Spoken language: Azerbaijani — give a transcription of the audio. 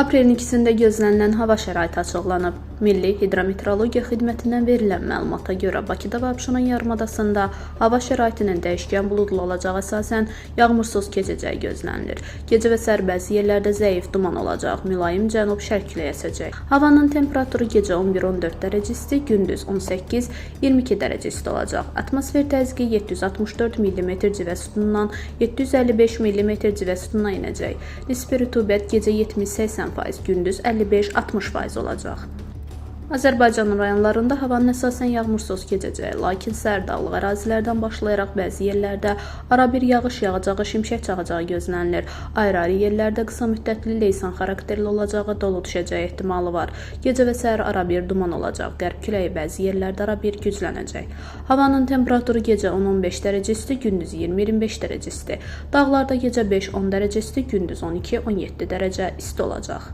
Aprelin 2-sində gözlənilən hava şəraiti açıqlanıb. Milli Hidrometeorologiya Xidmətindən verilən məlumata görə Bakıda və Abşeron yarımadasında hava şəraitinin dəyişkən buludlu olacağı, əsasən yağmursuz keçəcəyi gözlənilir. Gecə və səhər bəzi yerlərdə zəif duman olacaq, mülayim cənub-şərq küləyi əsəcək. Havanın temperaturu gecə 11-14 dərəcə isti, gündüz 18-22 dərəcə isti olacaq. Atmosfer təzyiqi 764 mm civə sütunundan 755 mm civə sütununa enəcək. Nisbi rütubət gecə 70-80%, gündüz 55-60% olacaq. Azərbaycanın rayonlarında havanın əsasən yağmursuz keçəcəyi, lakin səhər dağlıq ərazilərdən başlayaraq bəzi yerlərdə arabir yağış yağacağı, şimşək çaxacağı gözlənilir. Ayrı-ayrı yerlərdə qısa müddətli leysan xarakterli olacağı, dolu düşəcəyi ehtimalı var. Gecə və səhər arabir duman olacaq. Qərb küləyi bəzi yerlərdə arabir güclənəcək. Havanın temperaturu gecə 10-15 dərəcə isti, gündüz 20-25 dərəcə isti. Dağlarda gecə 5-10 dərəcə isti, gündüz 12-17 dərəcə isti olacaq.